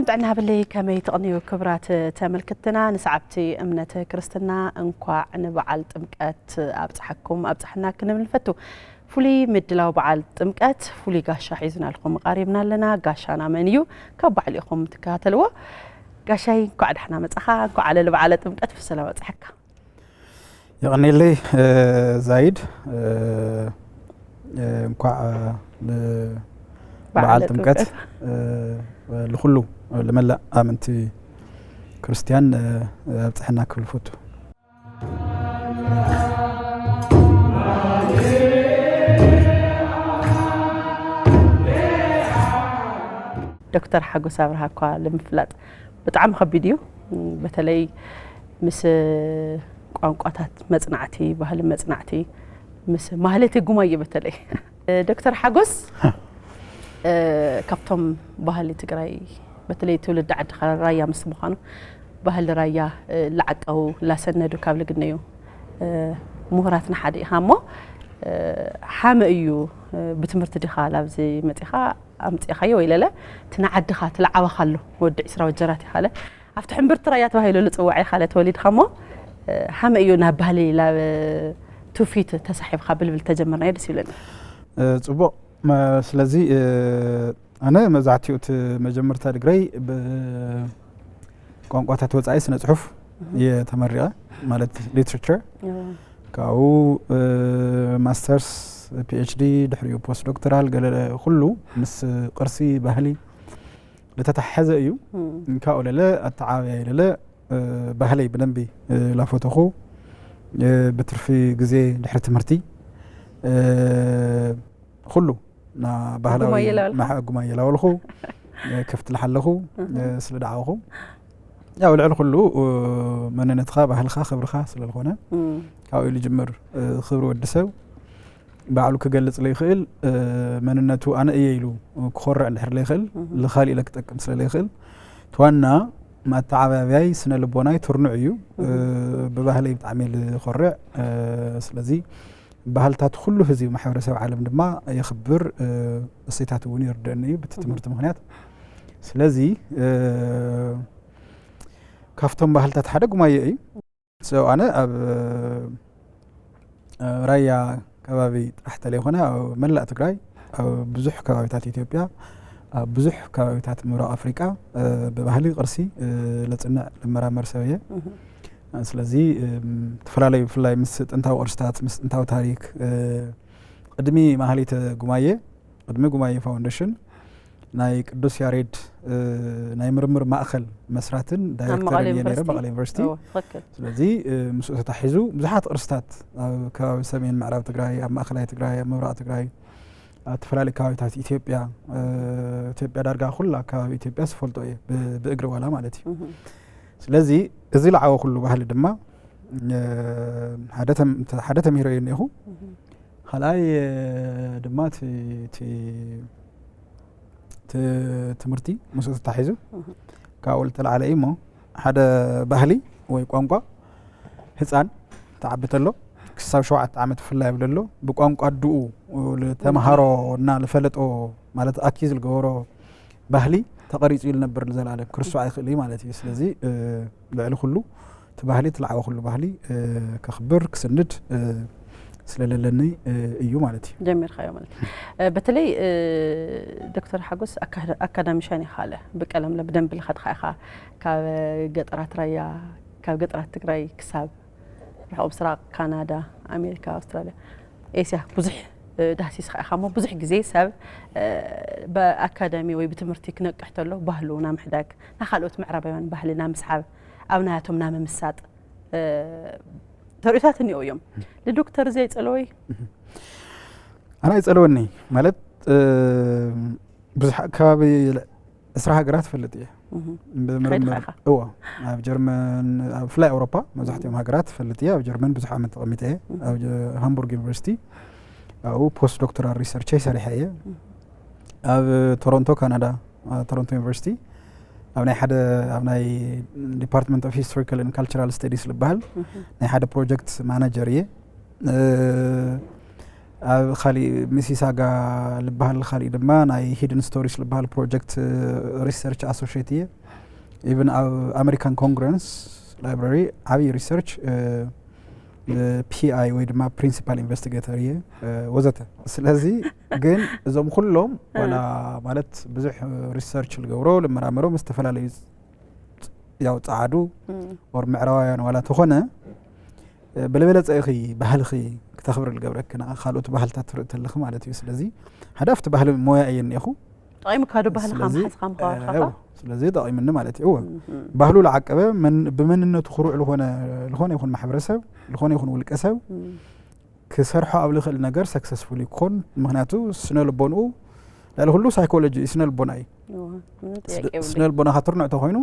ጥዕና ሃበለይ፣ ከመይ ትቕንዩ ክብራት ተመልክትና? ንሰዓብቲ እምነት ክርስትና እንኳዕ ንበዓል ጥምቀት ኣብጽሓኩም ኣብጽሓና ክንብል ንፈቱ። ፍሉይ ምድላው በዓል ጥምቀት ፍሉይ ጋሻ ሒዝናልኩም ቀሪብና ኣለና። ጋሻና መን እዩ? ካብ ባዕሊኹም ትከታተልዎ። ጋሻይ እንኳዕ ደሕና መጻኻ፣ እንኳዕ ለበዓለ ጥምቀት ብሰላም ኣብጽሓካ። የቐኔለይ ዛይድ። እንኳዕ ንበዓል ጥምቀት ልኹሉ ልመላእ ኣመንቲ ክርስትያን ኣብፅሐና ክብል ፈቱ። ዶክተር ሓጎስ ኣብርሃ እኳ ንምፍላጥ ብጣዕሚ ከቢድ እዩ። በተለይ ምስ ቋንቋታት መፅናዕቲ፣ ባህሊ መፅናዕቲ፣ ምስ ማህሌት ጉማየ በተለይ ዶክተር ሓጎስ ካብቶም ባህሊ ትግራይ በተለይ ትውልዲ ዓድኻ ራያ ምስ ምዃኑ ባህሊ ራያ ላዓቀቡ ላሰነዱ ካብ ልግነዩ ምሁራትና ሓደ ኢኻ እሞ ሓመ እዩ ብትምህርቲ ዲኻ ላብዚ መፂኻ ኣምፂእኻዮ ወይ ለለ እቲ ንዓድኻ ትለዓበኻሉ ወዲ ዒስራ ወጀራት ኢኻ ለ ኣብቲ ሕምብርቲ ራያ ተባሂሉ ልፅዋዕ ኢኻ ለ ተወሊድኻ እሞ ሓመ እዩ ናብ ባህሊ ላብ ትውፊት ተሳሒብኻ ብልብል ተጀመርናዮ ደስ ይብለኒ። ፅቡቕ። ስለዚ ኣነ መብዛሕትኡ እቲ መጀመርታ ድግረይ ብቋንቋታት ወፃኢ ስነ ፅሑፍ እየ ተመሪቐ፣ ማለት ሊትሬቸር። ካብኡ ማስተርስ፣ ፒኤችዲ፣ ድሕሪኡ ፖስት ዶክተራል፣ ገለ ኩሉ ምስ ቅርሲ ባህሊ ዝተተሓሓዘ እዩ። ካብኡ ለለ ኣተዓባብያይ ለለ ባህለይ ብደንቢ ላፈተኹ። ብትርፊ ግዜ ድሕሪ ትምህርቲ ኩሉ ና ባህላዊ ጉማየ ላበልኩ። መሓ-፣ ጉማየ ላበልኩ፣ ከፍትልሕ ኣለኹ፣ ስለ ደዓኹ። ያው ልዕሊ ኩሉ መንነትኻ፣ ባህልኻ፣ ክብርኻ ስለ ዝኾነ ካብኡ እዩ ልጅምር። ክብሪ ወዲ ሰብ ባዕሉ ክገልጽ ለይኽእል፣ መንነቱ ኣነ እየ ኢሉ ክኾርዕ እንድሕር ለይኽእል፣ ልኻሊእ ኢለ ክጠቅም ስለ ለይኽእል፣ እቲ ዋና መተዓባብያይ ስነ ልቦናይ ትርኑዕ እዩ። ብባህለይ ብጣዕሚ እየ ልኾርዕ። ስለዚ ባህልታት ኩሉ ህዝቢ ማሕበረሰብ ዓለም ድማ የኽብር፣ እሴታት እውን ይርደአኒ እዩ ብቲ ትምህርቲ ምኽንያት። ስለዚ ካብቶም ባህልታት ሓደ ጉማየ እዩ። So ኣነ ኣብ ራያ ከባቢ ጥራሕ ተለይኮነ ኣብ መላእ ትግራይ፣ ኣብ ብዙሕ ከባቢታት ኢትዮጵያ፣ ኣብ ብዙሕ ከባቢታት ምብራቕ ኣፍሪቃ ብባህሊ ቅርሲ ለጽንዕ ልመራመር ሰብ እየ። ስለዚ ዝተፈላለዩ ብፍላይ ምስ ጥንታዊ ቅርስታት፣ ምስ ጥንታዊ ታሪክ፣ ቅድሚ ማህሌተ ጉማየ፣ ቅድሚ ጉማየ ፋውንዴሽን ናይ ቅዱስ ያሬድ ናይ ምርምር ማእኸል መስራትን ዳይሬክተርን እየ ነይረ፣ መቐለ ዩኒቨርሲቲ። ስለዚ ምስኡ ተታሒዙ ብዙሓት ቅርስታት ኣብ ከባቢ ሰሜን ምዕራብ ትግራይ፣ ኣብ ማእኸላይ ትግራይ፣ ኣብ ምብራቕ ትግራይ፣ ኣብ ዝተፈላለዩ ከባቢታት ኢትዮጵያ፣ ኢትዮጵያ ዳርጋ ኩላ ከባቢ ኢትዮጵያ ዝፈልጦ እየ፣ ብእግሪ ዋላ ማለት እዩ። ስለዚ እዚ ለዓወ ኩሉ ባህሊ ድማ ሓደ ተምሂሮ እየ እኒኹ። ካልኣይ ድማ እቲ ትምህርቲ ምስኡ ተታሒዙ ካብኡ ዝተለዓለ እዩ እሞ ሓደ ባህሊ ወይ ቋንቋ ህፃን ተዓቢ ተሎ ክሳብ ሸውዓተ ዓመት ብፍላይ ይብለሎ ብቋንቋ ኣድኡ ዝተምሃሮ እና ዝፈለጦ ማለት ኣኪዝ ዝገበሮ ባህሊ ተቐሪፁ እዩ ዝነብር ንዘለኣለም፣ ክርስዖ ኣይኽእል እዩ ማለት እዩ። ስለዚ ልዕሊ ኩሉ እቲ ባህሊ፣ እቲ ለዓቢ ኩሉ ባህሊ ከኽብር ክስንድ ስለለለኒ እዩ ማለት እዩ። ጀሚርካዮ ማለት እዩ። በተለይ ዶክተር ሓጎስ ኣካዳሚሻን ኢኻ፣ ብቀለም ብደንብ ልኸድካ ኢኻ፣ ካብ ገጠራት ራያ፣ ካብ ገጠራት ትግራይ ክሳብ ርሑቕ ምስራቕ፣ ካናዳ፣ ኣሜሪካ፣ ኣውስትራልያ፣ ኤስያ ብዙሕ ዳህሲስካ ኢኻ እሞ ብዙሕ ግዜ ሰብ ብኣካዳሚ ወይ ብትምህርቲ ክነቅሕ ተሎ ባህሉ ናምሕዳግ፣ ናካልኦት ምዕራባውያን ባህሊ ናምስሓብ፣ ኣብ ናያቶም ናምምሳጥ ተርእዮታት እኒኦ እዮም። ንዶክተር እዚ ኣይጸለወይ? ኣነ ኣይጸለወኒ ማለት ብዙሕ ከባቢ ዕስራ ሃገራት ፈልጥ እየ። እዎ፣ ኣብ ጀርመን፣ ኣብ ፍላይ ኣውሮፓ መብዛሕትኦም ሃገራት ፈልጥ እየ። ኣብ ጀርመን ብዙሕ ዓመት ተቐሚጠ እየ። ኣብ ሃምቡርግ ዩኒቨርሲቲ ኣብኡ ፖስት ዶክተራል ሪሰርቸይ ሰሪሐ እየ። ኣብ ቶሮንቶ ካናዳ፣ ቶሮንቶ ዩኒቨርሲቲ ኣብ ናይ ሓደ ኣብ ናይ ዲፓርትመንት ኦፍ ሂስቶሪካል ኤንድ ካልቸራል ስተዲስ ዝበሃል ናይ ሓደ ፕሮጀክት ማናጀር እየ። ኣብ ካሊእ ሚሲሳጋ ዝበሃል፣ ካሊእ ድማ ናይ ሂድን ስቶሪስ ዝበሃል ፕሮጀክት ሪሰርች ኣሶሽት እየ። ኢቭን ኣብ ኣሜሪካን ኮንግረስ ላይብራሪ ዓብዪ ሪሰርች ፒኣይ ወይ ድማ ፕሪንሲፓል ኢንቨስቲጌተር እየ፣ ወዘተ። ስለዚ ግን እዞም ኩሎም ዋላ ማለት ብዙሕ ሪሰርች ዝገብሮ ዝመራመሮ ምስ ዝተፈላለዩ ያው ጸዓዱ ኦር ምዕራባውያን ዋላ ተኾነ፣ ብለበለጸ ኢኺ ባህልኺ ክተኽብር ዝገብረኪ፣ ንዓ ካልኦት ባህልታት ትርኢ ተለኺ ማለት እዩ። ስለዚ ሓደ ኣብቲ ባህሊ ሞያ እየ እኒኤኹ። ጠቒምካ ዶ ባህልኻ ስለዚ፣ ምሓዝካ ምኽባርካ እዎ፣ ከ? ስለዚ ጠቒምኒ ማለት እዩ። እዎ። እም። ባህሉ ዝዓቀበ፣ መን-፣ ብመንነቱ ክሩዕ ዝኾነ፣ ዝኾነ ይኹን ማሕበረሰብ፣ ዝኾነ ይኹን ውልቀ ሰብ እም። ክሰርሖ ኣብ ዝኽእል ነገር ሰክሰስፉል ይኮን። ምኽንያቱ ስነ ልቦንኡ፣ ልዕሊ ኩሉ ሳይኮሎጂ ስነ ልቦና እዩ። እዎ፣ ምንም ጥያቄ ስነ-፣ የብሉን። ስነ ልቦናኻ ትርኑዕ ተኾይኑ፣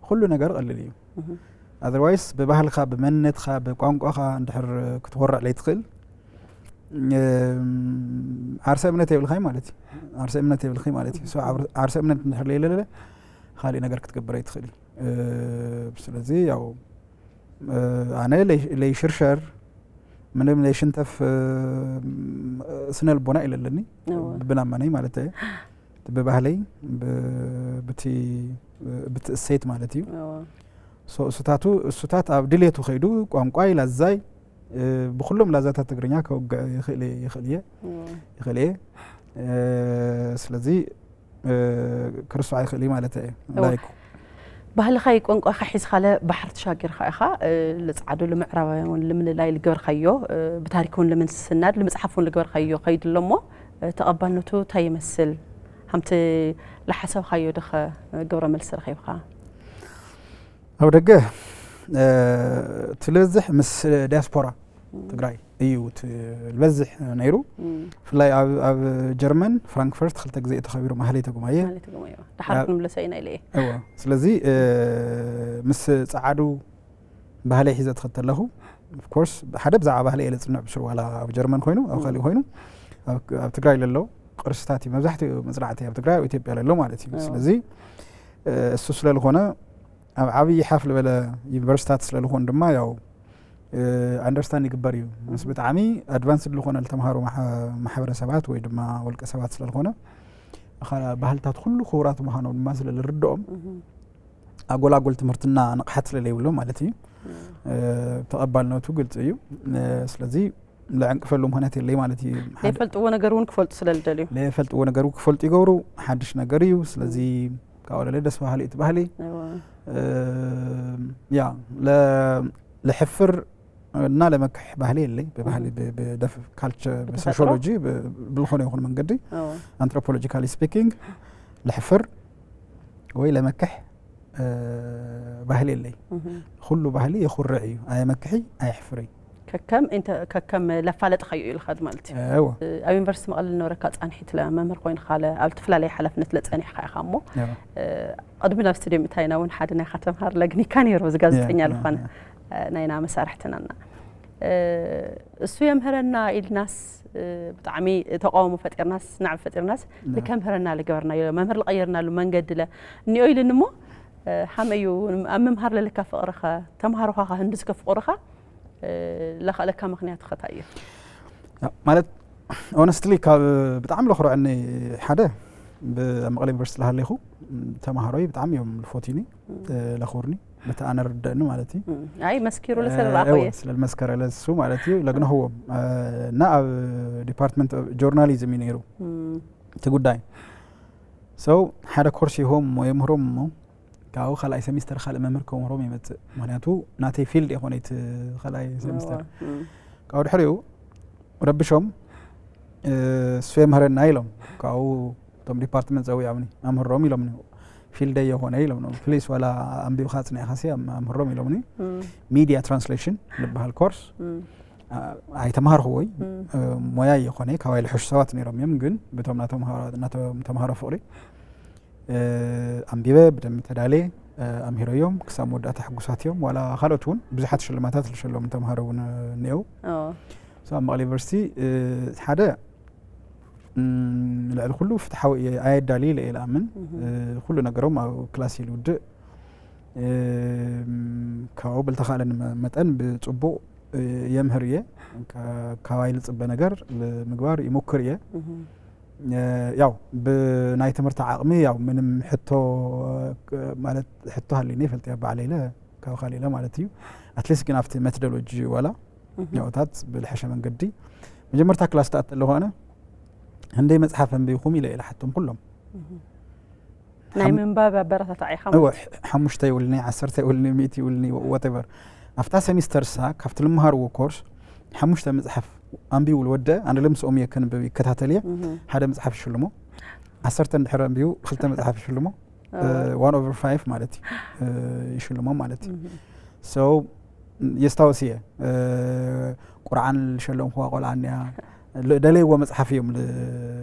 ኩሉ ነገር ቀሊል እዩ። እህ። ኣዘርዋይስ ብባህልኻ፣ ብመንነትኻ፣ ብቋንቋኻ እንድሕር ክትኾርዕ ለይትኽእል፣ እም፣ ዓርሰ እምነት የብልኻይ ማለት እዩ። ዓርሰ እምነት የብልኺ ማለት እዩ። ሶ፣ ዓር-፣ ዓርሰ እምነት እንድሕር ለይለለ፣ ካሊእ ነገር ክትገብር ኣይትኽእል እዩ። እ፣ ስለዚ ያው፣ እ፣ ኣነ ለይ-፣ ለይሽርሸር፣ ምንም ለይሽንተፍ፣ እ፣ ስነ ልቦና የለለኒ። እዎ። ብናመነይ ማለት እየ። ብባህለይ፣ ብ-፣ ብቲ፣ ብቲ እሴት ማለት እዩ። እዎ። ሶ፣ እሱታቱ፣ እሱታት ኣብ ድሌቱ ከይዱ፣ ቋንቋይ፣ ላዛይ፣ እ፣ ብኩሎም ላዛታት ትግርኛ ከውግዕ ይኽእል እየ፣ ይኽእል እየ፣ እዎ። ይኽእል እየ። እ፣ ስለዚ፣ እ፣ ክርስዖ ኣይኽእል እየ ማለት እየ። እዎ። ላይክ። ባህልኻይ፣ ቋንቋኻ ሒዝካለ ባሕሪ ተሻጊርካ ኢኻ፣ እ፣ ልጽዓዱ ልምዕራባውያን እውን ልምልላይ ልገበርካዮ፣ እ፣ ብታሪክ እውን ልምስናድ ልምጽሓፍ እውን ልገበርካዮ ከይዱ ኣሎ እሞ፣ እ፣ ተቐባልነቱ እንታይ ይመስል? ሃምቲ ልሓሰብካዮ ዶ ኸ ግብረ መልሲ ረኺብካ? ኣብ ደገ፣ እ፣ እቲ ልበዝሕ ምስ ዲያስፖራ እም። ትግራይ እዩ እቲ ልበዝሕ ነይሩ። እም። ብፍላይ ኣብ፣ ኣብ ጀርመን ፍራንክፈርት ክልተ ግዜ እዩ ተኸቢሩ፣ ማህሌተ ጉማየ። ማህሌተ ጉማየ። ድሓር ኣብ ክንምለሶ ኢና ኢለ እየ። እወ። ስለዚ፣ እ፣ ምስ ጸዓዱ ባህለይ ሒዘ ትኸድ ተለኹ፣ ኦፍ ኮርስ፣ ሓደ ብዛዕባ ባህለይ እየ ዝጽንዕ ብስሩ፣ ዋላ ኣብ ጀርመን ኮይኑ፣ ኣብ እም። ካሊእ ኮይኑ፣ ኣብ፣ ኣብ ትግራይ ለሎ ቅርስታት እዩ መብዛሕትኡ መጽናዕቲ ኣብ ትግራይ፣ ኣብ ኢትዮጵያ ለሎ ማለት እዩ። እዎ። ስለዚ፣ እ፣ እሱ ስለ ዝኾነ፣ ኣብ ዓብዪ ሓፍ ዝበለ ዩኒቨርሲታት ስለ ዝኾኑ ድማ፣ ያው፣ እ፣ ኣንደርስታንድ ይግበር እዩ። ምስ እም። ብጣዕሚ ኣድቫንስድ ዝኾነ ዝተምሃሩ ማሕ-፣ ማሕበረሰባት ወይ ድማ ውልቀ ሰባት ስለ ዝኾነ፣ ኻ-፣ ባህልታት ኩሉ ክቡራት ምዃኖም ድማ ስለ ዝርድኦም፣ እም። ኣጎላጎል ትምህርትና ንቕሓት ስለ ዘይብሎም ማለት እዩ። እም። እ፣ ተቐባልነቱ ግልጺ እዩ። እ፣ ስለዚ ለዕንቅፈሉ ምኽንያት የለይ ማለት እዩ። ሓደ ለይፈልጥዎ ነገር እውን ክፈልጡ ስለ ዝደልዩ። ለይፈልጥዎ ነገር እውን ክፈልጡ ይገብሩ። ሓድሽ ነገር እዩ። ስለዚ እም። ካብኡ ለለ ደስ በሃሊ እቲ ባህሊ። እዋ። እ፣ ያ፣ ለ-፣ ለሕፍር እና ለመክሕ ባህሊ የለይ። ብባህሊ፣ እም። ብ-፣ ብደፍ-፣ ካልቸር፣ ብተፈጥሮ? ብሶሾሎጂ፣ ብ-፣ ብዝኾነ ይኹን መንገዲ፣ እዋ። ኣንትሮፖሎጂካሊ ስፒኪንግ፣ ለሕፍር ወይ ለመክሕ፣ እ፣ ባህሊ የለይ። እህ። ኩሉ ባህሊ የኹርዕ እዩ። ኣየመክሒ፣ ኣየሕፍሪ። ከከም ኢንተ-፣ ከከም ለፋለጥኻዮ እዩ ልኸድ ማለት እዩ። እወ። እ፣ ኣብ ዩኒቨርሲቲ መቐለ ዝነበረካ ጻንሒት ለ-፣ መምህር ኮይንካ ለ-፣ ኣብ ዝተፈላለየ ሓላፍነት ለጸኒሕካ ኢኻ እሞ፣ እወ። እ፣ ቅድሚ ናብ ስቱድዮ ምእታይና እውን ሓደ ናይካ ተምሃር ለግኒካ ነይሩ፣ እዚ ጋዜጠኛ እወ፣ ዝኾነ፣ እወ። እ፣ ናይና መሳርሕትናና። እ፣ እሱ የምህረና ኢልናስ፣ እ፣ ብጣዕሚ ተቃውሞ ፈጢርናስ፣ ናዕቢ ፈጢርናስ፣ እወ። ልከምህረና ልገበርናዮ፣ መምህር ልቀየርናሉ መንገዲ ለ-፣ እኒኦ ኢልኒ እሞ፣ እ፣ ሃመዩ ኣብ ምምሃር ለለካ ፍቕሪ ኸ፣ ተምሃሮኻ ኸ፣ ህንድስከ ፍቕሪ ኸ፣ እ፣ ለኸእለካ ምኽንያት ኸ እንታይ እዩ? ያ፣ ማለት፣ ኦነስትሊ፣ ካብ ብጣዕሚ ለኹርዐኒ ሓደ፣ ብ-፣ ኣብ መቐለ ዩኒቨርሲቲ ለሃለኹ፣ ተምሃሮይ ብጣዕሚ እዮም ልፎትዩኒ፣ እም። እ፣ ለኽብሩኒ፣ በቲ ኣነ ርደእኒ ማለት እዩ። እም። ኣይ፣ መስኪሩ እ፣ ለሰለ ረኣኹ እወ፣ እየ። ስለ ልመስከረ ለሱ ማለት እዩ፣ ለግነኽዎም። እ፣ እና ኣብ ዲፓርትመንት ኦፍ ጆርናሊዝም እዩ ነይሩ እም። እቲ ጉዳይ። So፣ ሓደ ኮርስ ይህቦም እሞ፣ የምህሮም እሞ፣ ካብኡ ካልኣይ ሰሚስተር ካልእ መምህር ከምህሮም ይመጽእ። ምኽንያቱ ናተይ ፊልድ የኾነ እቲ ካልኣይ ሰሚስተር። እዋ፣ እም። ካብኡ ድሕሪኡ ረብሾም፣ እ፣ እሱ የምህረና ኢሎም። ካብኡ እቶም ዲፓርትመንት ጸዊዖምኒ፣ ኣምህሮም ኢሎምኒ። ፊልደይ የኾነ ኢሎም። ፕሊስ፣ ዋላ ኣንቢብካ ጽኒዕካሲ ኣም-፣ ኣምህሮም ኢሎምኒ። እም። ሚድያ ትራንስሌሽን ዝበሃል ኮርስ፣ እም። ኣ-፣ ኣይተማሃርኽዎይ፣ እም። እ፣ ሞያ የኾነ፣ ካባይ ልሕሹ ሰባት ነይሮም እዮም፣ ግን ብቶም ናቶም ሃ-፣ ናቶም ተምሃሮ ፍቕሪ እ፣ ኣንቢበ ብደንቢ ተዳልየ፣ እ፣ ኣምሂረዮም፣ ክሳብ መወዳእታ ሕጉሳት እዮም። ዋላ ካልኦት እውን ብዙሓት ሽልማታት ዝሸለሙ ተምሃሮ እውን፣ እ፣ እኒአው። ኦ። So፣ ኣብ መቐለ ዩኒቨርሲቲ፣ እ፣ ሓደ፣ እም፣ ልዕሊ ኩሉ ፍትሓዊ እየ፣ ኣየዳሊ ኢለ እየ ዝኣምን። እህ። እ፣ ኩሉ ነገሮም ኣብ ክላስ እዩ ዝውድእ። እም፣ ካብኡ ብልተኻእለኒ መ-፣ መጠን ብጽቡቕ፣ እ፣ የምህር እየ። ካባይ ዝፅበ ነገር ንምግባር ይሞክር እየ። ያው ብናይ ትምህርቲ ዓቕሚ ያው ምንም ሕቶ ማለት ሕቶ ሃልይኒ ይፈልጥ እየ ባዕለይ ኢለ ካብ ካልእ ኢለ ማለት እዩ። ኣትሊስት ግን ኣብቲ ሜቶዶሎጂ ዋላ ያውታት ብልሐሸ መንገዲ መጀመርታ ክላስ ተኣተ ኣለኹ ኣነ ህንደይ መፅሓፍ ኣንቢብኩም ኢለ ኢለ ሓቶም ኩሎም ናይ ምንባብ ኣበረታታዒ ኢኻ እወ ማለት እዩ። ሓሙሽተ ይውልኒ ዓሰርተ ይውልኒ ሚእቲ ይውልኒ ወቴቨር ኣብታ ሰሚስተር ሳ ካብቲ ልምሃርዎ ኮርስ ሓሙሽተ መፅሓፍ ኣንቢቡ ዝወደ ኣነ ለምስኦም እየ ከንብብ ይከታተል እየ እህ። ሓደ መፅሓፍ ይሽልሞ ዓሰርተ እንድሕር ኣንቢቡ ክልተ መፅሓፍ ይሽልሞ እወ። ዋን ኦቨር ፋይቭ ማለት እዩ እ፣ ይሽልሞ ማለት እዩ እህ። So የስታውስ እየ እ፣ ቁርዓን ዝሸለምኩዋ ቆልዓ እኒያ ል- ደለይዎ መፅሓፍ እዮም ል-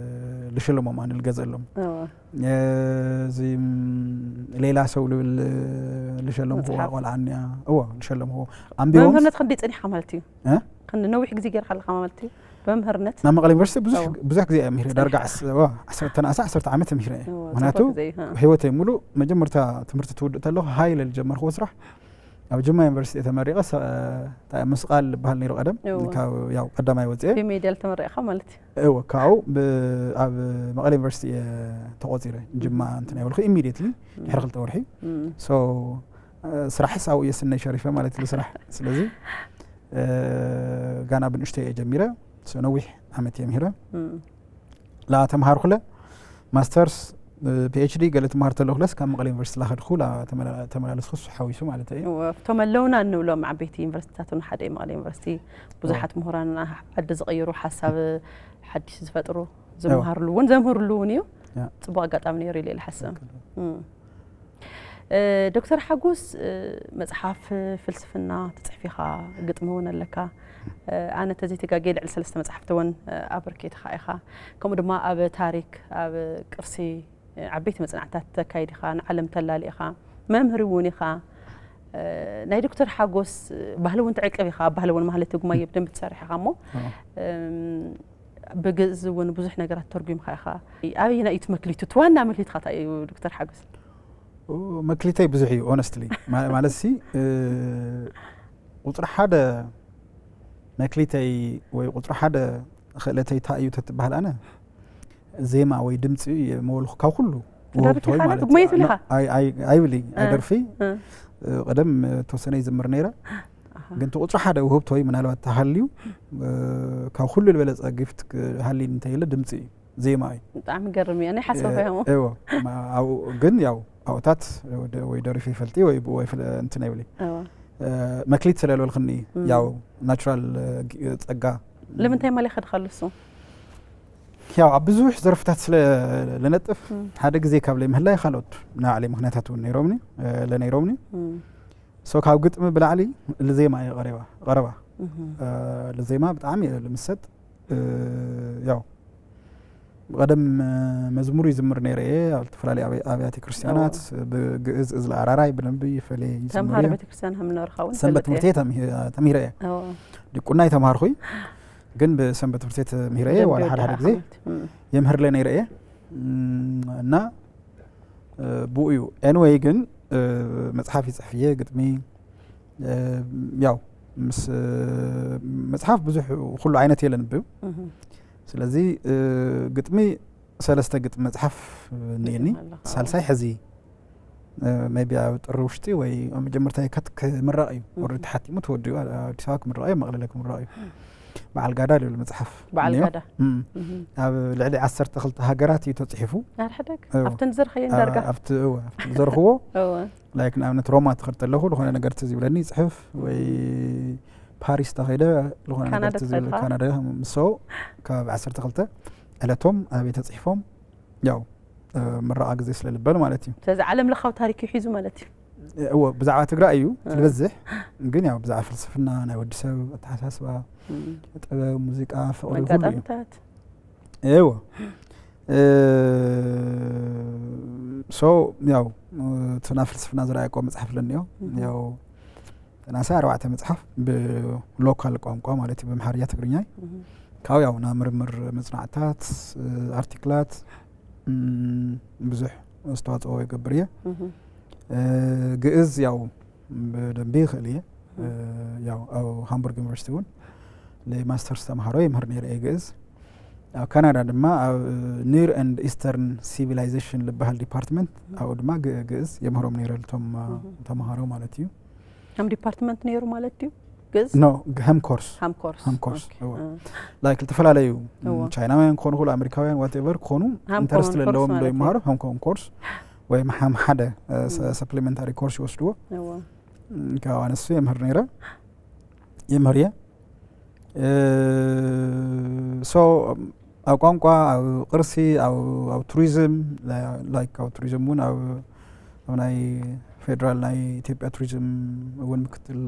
ልሽልሞም ኣነ ልገዘሎም እወ። እዚ ሌላ ሰው ልብል ልሸለምክዎ መጽሓፍ። ቆልዓ እኒኣ እዎ ልሸለምክዎ ኣንቢቦም መምህርነት ክንደይ ጸኒሕካ ማለት እዩ እ? ክንዲ ነዊሕ ግዜ ጌርካ ኣለካ ማለት እዩ መምህርነት ናብ መቐለ ዩኒቨርሲቲ ብዙሕ እዎ። ብዙሕ ግዜ እየ ምሂረ ዳርጋ ጸኒሕካ። ዓስ- እዎ፣ ዓሰርተ ዓሰርተ ዓመት ምሂረ እየ እዎ፣ ምክንያቱ ጽቡቅ ግዜ እዩ፣ እ። ህይወተይ ሙሉእ መጀመርታ ትምህርቲ ትውድእ ተለኹ ሃይለ ዝጀመርክዎ ስራሕ ኣብ ጅማ ዩኒቨርሲቲ እየ ተመሪቐ ሰ- እንታይ ምስቓል ዝበሃል ነይሩ ቀደም እዎ። ካብ ያው ቀዳማይ ወፅየ ብሜድያል ተመሪቕካ ማለት እዩ እወ ካብኡ ብ- ኣብ መቐለ ዩኒቨርሲቲ እየ ተቆፂረ ጅማ እንትን ኣይበልኩ ኢሚዲየትሊ ድሕሪ ክልተ ወርሒ እም፣ so ስራሕስ ኣብኡ እየ ስነይ ሸሪፈ ማለት እዩ ስራሕ ስለዚ እ፣ ጋና ብንእሽተይ እየ ጀሚረ so ነዊሕ ዓመት እየ ምሂረ እም። ላ ተምሃርኩለ ማስተርስ ፒኤችዲ ገለ ትምሃር ተለኹለስ ካብ መቐለ ዩኒቨርሲቲ ላኸድኩ ላ ተመላ- ተመላለስኩ እሱ ሓዊሱ ማለት እዩ እወ፣ እቶም ኣለውና እንብሎም ዓበይቲ ዩኒቨርሲቲታት እውን ሓደ እዩ መቐለ ዩኒቨርሲቲ ብዙሓት ምሁራን ዓዲ ዝቕይሩ ሓሳብ ሓድሽ ዝፈጥሩ ዝመሃርሉ እውን ዘምህርሉ እውን እዩ ያ። ፅቡቅ ኣጋጣሚ ነይሩ ኢለ ኢለ ሓስብ ትክክል። እም። እ፣ ዶክተር ሓጎስ እ፣ መፅሓፍ ፍልስፍና ትፅሕፍ ኢኻ ግጥሚ እውን ኣለካ እ፣ ኣነ ተዘይተጋጌ ልዕሊ ሰለስተ መፅሓፍቲ እውን እ፣ ኣበርኪትኻ ኢኻ ከምኡ ድማ ኣብ ታሪክ ኣብ ቅርሲ እ፣ ዓበይቲ መፅናዕትታት ተካይድ ኢኻ ንዓለም ተላሊ ኢኻ መምህር እውን ኢኻ እ፣ ናይ ዶክተር ሓጎስ እ፣ ባህሊ እውን ትዕቅብ ኢኻ ኣብ ባህሊ እውን ማህሌት ጉማየ ብደንብ ትሰርሕ ኢኻ እሞ እ፣ እም፣ ብግእዝ እውን ብዙሕ ነገራት ተርጉምካ ኢኻ ኣበየናይ እዩ እቲ መክሊቱ እቲ ዋና መክሊትካ እንታይ እዩ ዶክተር ሓጎስ መክሊተይ ብዙሕ እዩ ሆነስትሊ ማለት ሲ ቁፅሪ ሓደ መክሊተይ ወይ ቁፅሪ ሓደ ክእለተይ እንታይ እዩ ተትበሃል ኣነ ዜማ ወይ ድምፂ የመወልኩ ካብ ኩሉ ውህብቶ ወይ ማለት እዩ። ጉማየ ትብል ኢኻ ኣይብል ኣይደርፊ ቀደም ተወሰነ ይዝምር ነይረ ግን እቲ ቁፅሪ ሓደ ውህብቶ ወይ ምናልባት ተሃልዩ ካብ ኩሉ ዝበለፀ ጊፍት ሃልዩ እንተይለ ድምፂ እዩ ዜማ እዩ ብጣዕሚ ገርም እዩ ኣነ ሓሰብካዮ እዎ ግን ያው ኣብታት ወይ ደሪፈ ይፈልጥ ወይ ብኡ እንትን ኣይብለ መክሊት ስለልበልክኒ ያው ናቹራል ፀጋ ለምንታይ ማለ ይኸድካሉ እሱ ያው ኣብ ብዙሕ ዘርፍታት ስለ ልነጥፍ ሓደ ግዜ ካብ ለይ ምህላይ ካልኦት ናይ ባዕለይ ምክንያታት እውን ነይሮምኒ ለነይሮምኒ ሶ ካብ ግጥሚ ብላዕሊ ልዜማ እየ ቀረባ ቀረባ ልዜማ ብጣዕሚ እየ ልምሰጥ ያው ብቀደም መዝሙር ይዝምር ነይረ እየ ኣብ ዝተፈላለዩ ኣብያተ ክርስትያናት ብግእዝ እዝለ ኣራራይ ብደንቢ ይፈለየ ይዝምር ተምሃር እየ ቤተክርስትያን ከም ነበርካ እውን ሰንበት ትምህርቲ እየ ተምሂረ እየ ዲቁና ይተምሃርኩ ግን ብሰንበት ትምህርቲ እየ ተምሂረ እየ ዋላ ሓደ ሓደ ግዜ የምህርለ ነይረ እየ እና ብኡ እዩ anyway ግን መፅሓፍ ይፅሕፍ እየ ግጥሚ ያው ምስ መፅሓፍ ብዙሕ ኩሉ ዓይነት እየ ለንብብ ስለዚ ግጥሚ ሰለስተ ግጥሚ መፅሓፍ እኒአኒ ሳልሳይ ሕዚ maybe ኣብ ጥሪ ውሽጢ ወይ ኣብ መጀመርታ የካት ክምረቕ እዩ ወረዲ ተሓቲሙ ተወዲኡ ኣዲስ ኣበባ ክምረቕ እዩ መቕለለ ክምረቕ እዩ በዓል ጋዳ ዝብል መፅሓፍ በዓል ጋዳ ኣብ ልዕሊ ዓሰርተ ክልተ ሃገራት እዩ ተፅሒፉ ኣርሕደግ ኣብተን ዝዘርኸየን ዳርጋ ኣብቲ ዝዘርኽዎ ላይክ ንኣብነት ሮማ ትኸድ ተለኹ ዝኾነ ነገር ትዝ ይብለኒ ይፅሕፍ ወይ ፓሪስ ተኸይደ ዝኾነ ነገር ትዝ ይብል ካናዳ ምሶ ካብ ዓሰርተ ክልተ ዕለቶም ኣበይ ተፅሒፎም ያው ምረቓ ግዜ ስለ ልበል ማለት እዩ ስለዚ ዓለም ለኻዊ ታሪክ እዩ ሒዙ ማለት እዩ እዎ ብዛዕባ ትግራይ እዩ ዝበዝሕ ግን ያው ብዛዕባ ፍልስፍና ናይ ወዲ ሰብ ኣተሓሳስባ ጥበብ ሙዚቃ ፍቕሪ ሁሉ እዩ መጋጣምታት እዎ ሶ ያው እቲ ናብ ፍልስፍና ዝረኣየቆ መፅሓፍ ለኒዮ ያው ተናሳ ኣርባዕተ መፅሓፍ ብሎካል ቋንቋ ማለት እዩ ብምሓርያ ትግርኛ ካብኡ ያው ናብ ምርምር መፅናዕታት ኣርቲክላት ብዙሕ ኣስተዋፅኦ ይገብር እየ ግእዝ ያው ብደንቢ ይኽእል እየ ያው ኣብ ሃምቡርግ ዩኒቨርሲቲ እውን ማስተርስ ተምሃሮ የምህር ነይረ እየ ግእዝ። ኣብ ካናዳ ድማ ኣብ ኒር ኤንድ ኢስተርን ሲቪላይዜሽን ዝበሃል ዲፓርትመንት ኣብኡ ድማ ግ- ግእዝ የምህሮም ነይረ እቶም ተምሃሮ ማለት እዩ። ከም ዲፓርትመንት ነይሩ ማለት እዩ ግእዝ ኖ ከም ኮርስ ሃም ኮርስ ሃም ኮርስ፣ ኦኬ። እወ። እ፣ ላይክ ዝተፈላለዩ እወ። ቻይናውያን ክኾኑ ይኽእሉ ኣሜሪካውያን ዋቴቨር ክኾኑ ሃም ኢንተረስት ኮመን ኮርስ ዘለዎም ዶ ማለት እዩ። ይመሃሩ ሃም ኮመን ኮርስ ወይ ሃም ሓደ ም። ሰፕሊመንታሪ ኮርስ ይወስድዎ። እወ። ካብ ኣነሱ የምህር ነይረ የምህር እየ። ሶ ኣብ ቋንቋ፣ ኣብ ቅርሲ፣ ኣብ ኣብ ቱሪዝም፣ ላይክ ኣብ ቱሪዝም እውን ኣብ ኣብ ናይ ፌደራል ናይ ኢትዮጵያ ቱሪዝም እውን ምክትል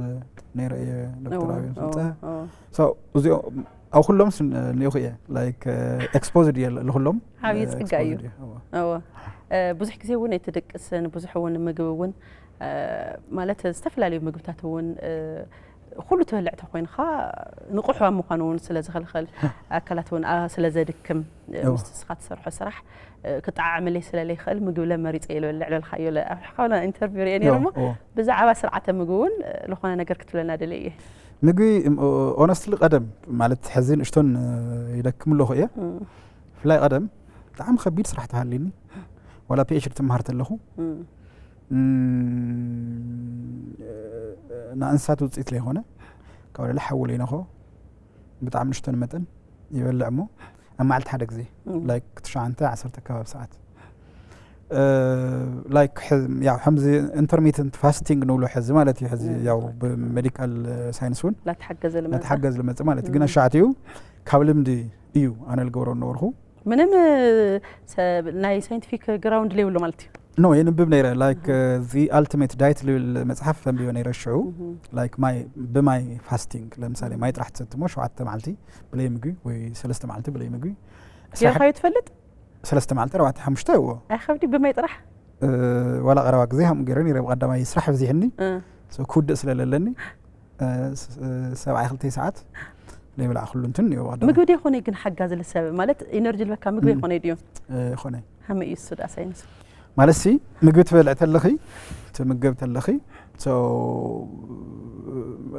ነይረ እየ። ዶክተር እወ፣ ኣብዮም እወ፣ ስልጠ እወ። እዚኦ ኣብ ኩሎም ስን- እኒኦኹ እየ ላይክ ኤክስፖዝድ እየ ንኩሎም። ዓብዪ ጸጋ እዩ። ኤክስፖዝድ እየ፣ እወ። እወ። እ፣ ብዙሕ ግዜ እውን ኣይትደቅስን ብዙሕ እውን ምግቢ እውን እ፣ ማለት ዝተፈላለዩ ምግብታት እውን እ፣ ኩሉ ትበልዕ ተኮይንካ ንቑሕ ኣብ ምዃኑ እውን ስለ ዝኸልኸል ኣካላት እውን ኣ- ስለ ዘድክም እ፣ እወ። ምስቲ ንስኻ ትሰርሖ ስራሕ እ፣ ክጠዓዕመለይ ስለ ለይኽእል ምግብለ መሪፀ እየ ልበልዕ ለልካዮ ለ ኣብ ሓካውና ኢንተርቪው ርየ ነይሩ እወ፣ እሞ እወ። ብዛዕባ ስርዓተ ምግቢ እውን እ፣ ዝኾነ ነገር ክትብለና ደልየ እየ ምግቢ ኦነስትሊ ቀደም ማለት ሕዚ ንእሽቶን እ፣ ይደክም ኣለኹ እየ። እም፣ ብፍላይ ቀደም ብጣዕሚ ከቢድ ስራሕ ተሃልዩኒ ዋላ ፒኤችዲ ትምሃር ተለኹ እም፣ ም፣ ንእንስሳት ውፅኢት ለይኮነ ካብ ለለ ሓዊ ለይነኾ ብጣዕሚ ንእሽቶን መጠን ይበልዕ እሞ ኣብ መዓልቲ ሓደ ግዜ እም። ላይክ ትሽዓተ ዓሰርተ ከባቢ ሰዓት እ፣ ላይክ ሕ- ያው ከምዚ ኢንተርሚተንት ፋስቲንግ ንብሎ ሕዚ ማለት እዩ። ሕዚ እም። ያው ብሜዲካል ሳይንስ እውን ላተሓገዘ ልመፀ ናተሓገዝ ልመፅእ ማለት እዩ። ግን እም። ኣሻዕትኡ ካብ ልምዲ እዩ ኣነ ልገብሮ ነበርኩ። ምንም እ፣ ሰብ ናይ ሳይንቲፊክ ግራውንድ ለይብሉ ማለት እዩ ኖ የንብብ ነይረ ላይክ ዚ ኣልቲሜት ዳይት ልብል መፅሓፍ ተንቢበ ነይረ ሽዑ እም፣ ላይክ ማይ ብማይ ፋስቲንግ ለምሳሌ ማይ ጥራሕ ትሰትሞ ሸውዓተ መዓልቲ ብለይ ምግቢ ወይ ሰለስተ መዓልቲ ብለይ ምግቢ ጌርካዮ ትፈልጥ ሰለስተ መዓልቲ ኣርባዕተ ሓሙሽተ እዎ ኣይኸብዲ ብማይ ጥራሕ እ፣ ዋላ ቀረባ ግዜ ከምኡ ገይረ ነይረ ብቀዳማይ ስራሕ ብዚሕኒ እ፣ So ክውድእ ስለ ለለኒ እ፣ ስ- እ፣ ሰብዓይ ክልተ ሰዓት ለይበላዕ ኩሉ እንትን እዩ ብቀዳማይ ምግቢ ዶ ይኾነ ግን ሓጋዚ ልሰብ ማለት ኢነርጂ ልበካ ምግቢ እም። ይኾነ ድዩ እ፣ ይኾነ ሃመ እዩ እሱ ዳ ሳይንስ ማለት ሲ ምግቢ ትበልዕ ተለኺ ትምገብ ተለኺ so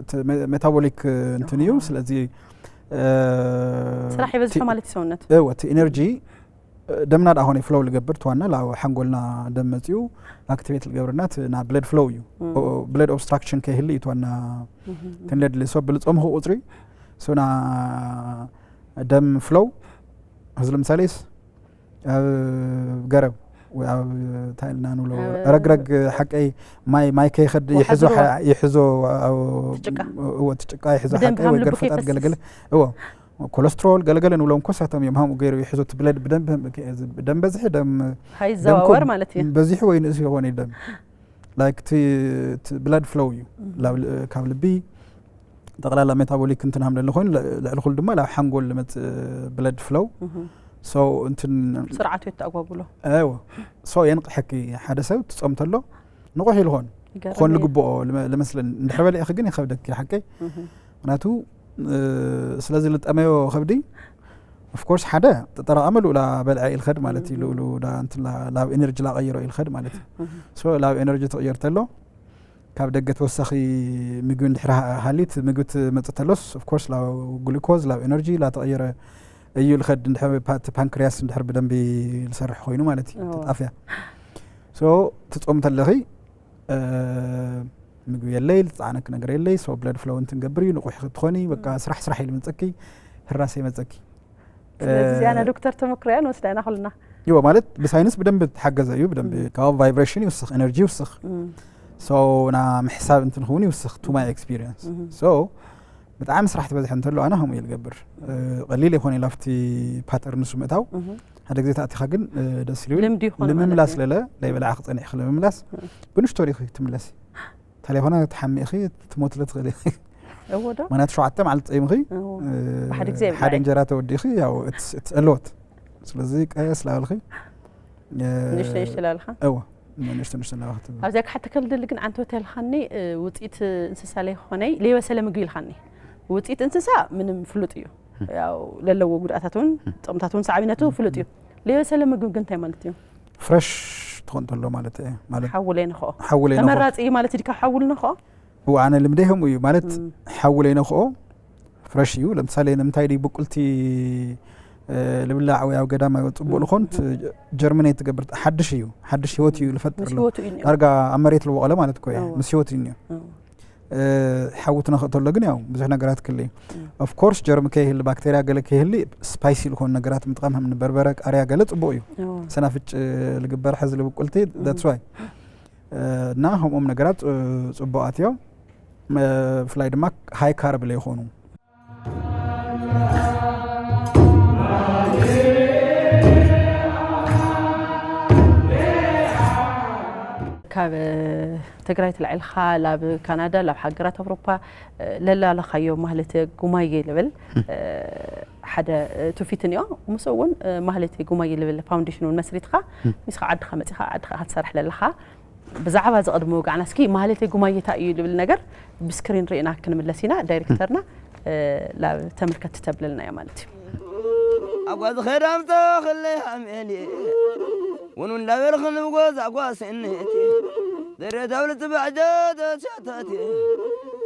እቲ ሜ- ሜታቦሊክ እንትን እዩ። ስለዚ እ፣ ስራሕ ይበዝሑ እቲ- ማለት እዩ ሰውነት እወ እቲ ኢነርጂ ደምና ደኣ ኾነ ፍሎው ልገብር ትዋና ላብ ሓንጎልና ደም መፅኡ ኣክቲቬት ልገብርና እቲ ና ብለድ ፍሎው እዩ። እም፣ ብለድ ኦብስትራክሽን ከይህሊ እዩ ትዋና እም፣ ትንለድሊ ሶ ብልፆምኹ ቁፅሪ ሶና ደም ፍሎው እዚ ለምሳሌስ ኣብ ገረብ ወይ ኣብ እንታይ ኢልና ንብሎ ኣብ ረግረግ ሓቀይ ማይ ማይ ከይኸድ ወሓ ይሕዞ ዝርዋ። ሓ- ይሕዞ ኣብ- ትጭቃ። እወ ትጭቃ ይሕዞ ብደንብ ሓቀይ ወይ ሃም ልቡ ገርፈጣት ከይፈስስ። ገለገለ እወ ኮለስትሮል ገለገለ ንብሎም ኮሳቶም እዮም ሃምኡ ገይሩ ይሕዞ እቲ ብለድ ብደንብ ደም በዝሒ ደም ሃይዘዋወር ማለት እዩ በዚሑ ወይ ንእስ ይኾን እዩ ደም ላይክ እቲ እቲ ብለድ ፍሎው እዩ ላብ ል- ካብ ልቢ ጠቕላላ ሜታቦሊክ እንትን ሃምለለ ኮይኑ ል- ልዕሊ ኩሉ ድማ ላብ ሓንጎል ልመፅእ ብለድ ፍሎው እም፣ ሶ እንትን ስርዓቱ የተኣጓጉሎ እወ ሶ የንቕሐኪ ሓደ ሰብ ትፆም ተሎ ንቑሕ ኢልኾን ይገርም ክኾን እዩ። ልግብኦ ልመ- ልመስለኒ እንድሕር በሊዕኺ ግን ይኸብደኪ ሓቀይ እም፣ ምክንያቱ እ፣ ስለዚ ልጠመዮ ከብዲ ኦፍኮርስ ሓደ ተጠራቐመ ልኡላ በልዐ ኢልኸድ ማለት እዩ እም። ልኡሉ ዳ እንትን ላ- ላብ ኤነርጂ ላቐይሮ ኢልኸድ ማለት እዩ እም፣ ሶ ላብ ኤነርጂ ትቕየር ተሎ ካብ ደገ ተወሳኺ ምግቢ እንድሕር ሃ- ሃልዩ እቲ ምግቢ ትመፅእ ተሎስ ኦፍኮርስ ላብ ግሉኮዝ ላብ ኤነርጂ ላተቐየረ እዩ ልኸድ እንድሕር ፓ- እቲ ፓንክሪያስ እንድሕር ብደንቢ ዝሰርሕ ኮይኑ ማለት እዩ እዎ። ተጣፍያ ሶ ትፆም ተለኺ እ፣ ምግቢ የለይ ዝፀዓነክ ነገር የለይ ሶ ብለድ ፍሎው እንትን ገብር እዩ ንቑሕ ክትኾኒ በቃ ስራሕ ስራሕ ኢሉ መፀኪ ህራስ ይመፀኪ ስለዚ እዚኣ ናይ እ፣ ዶክተር ተመክሮ እያ ንወስዳ ኢና ኩልና ይዎ ማለት ብሳይንስ ብደንብ ተሓገዘ እዩ ብደንብ እም። ካብ ቫይብሬሽን ይውስኽ ኤነርጂ ይውስኽ እም፣ ሶ ና ምሕሳብ እንትን ክውን ይውስኽ ቱ ማይ ኤክስፒሪንስ እም። ሶ ብጣዕሚ ስራሕ ትበዝሐ እንተሎ ኣነ ከምኡ እየ ልገብር እ፣ ቀሊል ይኾነ ኢላ ኣብቲ ፓተርን ንሱ ምእታው እም። ሓደ ግዜ ተኣቲኻ ግን እ፣ ደስ ኢሉ ልምዲ ይኾን ማለት ንምምላስ እዩ። ለለ ለይበላዕ ክፀንሕ ኢኺ ንምምላስ እም። ብንሽቶ ዲኺ ትምለሲ ተለይኮነ ትሓሚ ኢኺ ትሞትለ ትኽእል ኢኺ እዎ ዶ ምክንያቱ ሸውዓተ መዓልቲ ፀይምኺ እዎ። እ፣ ብሓደ ግዜ ሓደ ይብላዕ። እንጀራ ተወዲእኺ ያው እለወት ስለዚ ቀስ ላበልኺ እ፣ ንእሽቶ ንእሽቶ ላልካ እወ ንእሽቶ ንእሽቶ እናበልኺ ትብል ኣብዚኣ ክሓተከል ድሊ ግን ዓንተወት ያልካኒ እ፣ ውፅኢት እንስሳ ለይኮነይ ለይበሰለ ምግቢ ኢልካኒ ውፅኢት እንስሳ ምንም ፍሉጥ እዩ ያው ለለዎ ጉድኣታት እውን ጥቕምታት እውን ሳዕቢነቱ ፍሉጥ እዩ ለይበሰለ ምግቢ ግን እንታይ ማለት እዩ ፍረሽ ትኾን ተሎ ማለት እየ ማለት ሓዊ ለይንኽኦ ሓዊ ለይንኽኦ ተመራፂ እዩ ማለት ድካ ሓዊ ልንኽኦ እወ ኣነ ልምደይ ከምኡ እዩ ማለት እም። ሓዊ ለይንኽኦ ፍረሽ እዩ። ለምሳሌ ንምንታይ ድዩ ብቁልቲ፣ እ፣ ልብላዕ ወይ ኣብ ገዳም ኣይወ-፣ ጽቡቕ ልኾን ት-፣ ጀርሚኔት ትገብር፣ ሓድሽ እዩ፣ ሓድሽ ህይወት እዩ ልፈጥር ምስ ኣሎ። ህይወቱ እዩ እኒኦ። ዳርጋ ኣብ መሬት ልወቐለ ማለት እኮ እዩ። እዎ። ምስ ህይወት እዩ እኒኦ። እዎ። እ፣ ሓዊ ትነኽእ ተሎ ግን ያው ብዙሕ ነገራት ክህሉ እዩ። እም። ኦፍ ኮርስ ጀርሚ ከይህሊ፣ ባክቴርያ ገለ ከይህሊ፣ ስፓይሲ ልኾኑ ነገራት ምጥቃም ከም በርበረ፣ ቃርያ ገለ ጽቡቕ እዩ። እዎ። ሰናፍጭ ልግበር ሕዚ ልብቁልቲ፣ እም። that's why። እ፣ እና ከምኦም ነገራት፣ እ፣ ጽቡቓት እዮም። እ፣ ብፍላይ ድማ ሃይ ካርብ ለይኾኑ። ካብ ትግራይ ተላዒልካ ላብ ካናዳ፣ ላብ ሃገራት ኣውሮፓ፣ እ፣ ለላለኻዮ ማህሌተ ጉማየ ልብል፣ እ፣ ሓደ፣ እ፣ ትውፊት እኒኦ። ምስኡ እውን፣ እ፣ ማህሌተ ጉማየ ልብል ፋውንዴሽን እውን መስሪትካ፣ ሚስኻ ዓድኻ መፂኻ፣ ዓድኻ ኢኻ ትሰርሕ ለለኻ። ብዛዕባ እዚ ቅድሚ ወጋዕና፣ እስኪ ማህሌተ ጉማየ እንታይ እዩ ልብል ነገር ብስክሪን ርኢና ክንምለስ ኢና። ዳይሬክተርና፣ እ፣ ላብ ተመልከትቲ ተብለልና እያ ማለት እዩ። ኣጓ ዝኸዳ ምተኽለ ኣሜን እውን እንዳበልኽን ብጎዛ ጓስነት ደረታው ልትባዕ ጀተሻታት